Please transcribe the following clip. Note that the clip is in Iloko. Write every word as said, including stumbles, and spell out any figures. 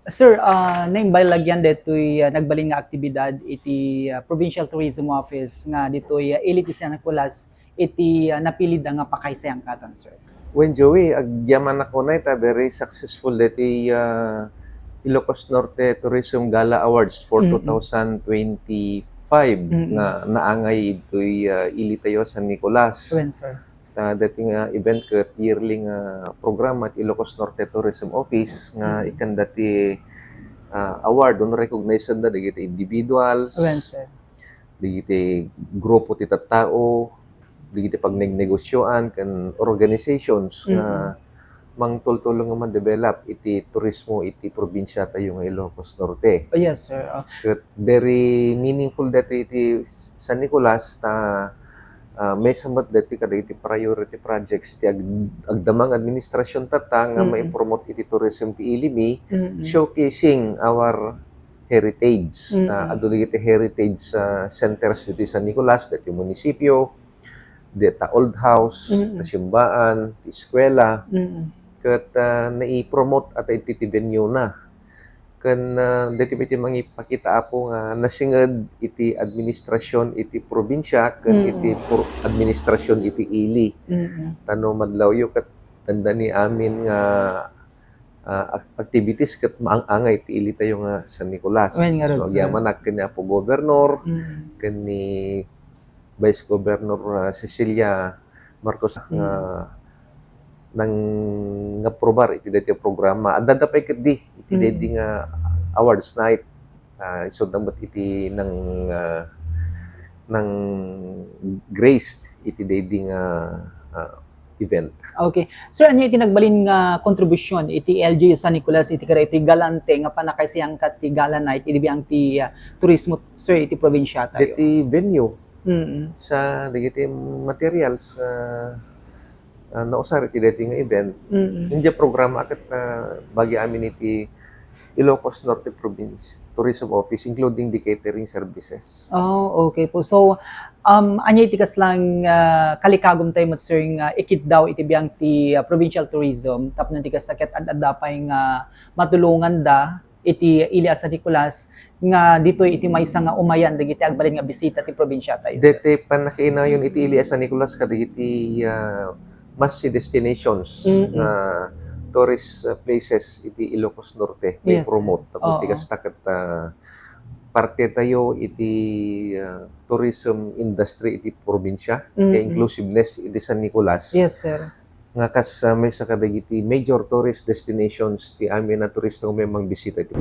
Sir, ah, naimbag lagyan detoy, ah, nagbalin nga aktibidad iti, ah, Provincial Tourism Office nga ditoy, ah, ili ti San Nicolas iti, ah, napilida nga pakaisayangkatan, sir. Wen, Joey, agyamanak unay ta very successful detoy, ah, Ilocos Norte Tourism Gala Awards for Mm-mm. two thousand twenty-five Mm-mm. nga naangay ditoy, ah, ili tayo San Nicolas. Wen, sir. Ta deti nga event ket yearly nga programa ti Ilocos Norte Tourism Office nga Mm. ikkan dati, ah, award wenno recognition da dagiti individuals, Wen, sir. dagiti grupo ti tattao, dagiti pagnegnegosioan ken organizations nga Mm. mangtultulong nga man-develop iti turismo iti probinsia tayo nga Ilocos Norte. Oh, yes, sir. Oh. Ket very meaningful dati iti San Nicolas ta, ah, maysa met dati kadagiti priority projects ti ag-, agdama nga administrasyon tatta nga Mm-mm. maipromote iti tourism ti ili mi, Mm-mm. showcasing our heritage. Mm-mm. Ah, adu dagiti heritage, ah, centers ditoy San Nicolas, dati munisipio, dita old house, Mm-mm. ta simbaan, ti eskwela, Mm-mm. ket, ah, naipromote ata iti ti venue na. Ken, ah, dati iti mangipakita, Apo, nga nasinged iti administrasyon iti probinsia ken Mm-mm. iti pro-, administrasyon iti ili. Mm-mm. Ta no madlawyo ket dandani amin nga, ah, ac-, activities ket maang-angay ti ili tayo nga San Nicolas. Wen, ngarud, So, sir. agyamanak ken ni Apo Gobernador, Mm. ken ni Vice Governor, ah, Cecilia Marcos nga Mm. nang-aprobar iti daytoy a programa. Adda pay ketdi iti Mm. daydi nga awards night. Ah, isut' met iti nang, ah, nang-grace iti daydi nga, ah, event. Okay. Sir, ania iti nagbalin nga kontribusyon iti L G U San Nicolas iti kadaytoy galante nga pannakaisayangkat ti gala night idi biang ti, ah, turismo, sir, iti probinsia tayo? Iti venue. Mm. Sa dagiti materials nga, ah, nausar iti daytoy nga event, Mm. India programa ket, ah, bagi amin iti Ilocos Norte Province Tourism Office, including the catering services. Oh, okay po. So, um, ania iti kaslang, ah, kalikagum tayo met, sir, nga ikiddaw iti biang ti, ah, provincial tourism tapno iti kasta ket ad-adda pay nga matulonganda iti ili a San Nicolas nga ditoy iti maysa nga umayan dagiti agbalin nga bisita ti probinsia tayo, sir. Deti pannakainayon iti ili a San Nicolas kadagiti, ah, must-see destinations Mm-mm. nga tourist, ah, places iti Ilocos Norte nga Yes, sir. i-promote. Tapos Oo. ti kasta ket, ah, parte tayo iti, ah, tourism industry iti probinsia, Mm-mm. kaya inclusiveness iti San Nicolas. Yes, sir. Nga kas, ah, maysa kadagiti major tourist destinations ti amin a turista nga umayang mangbisita iti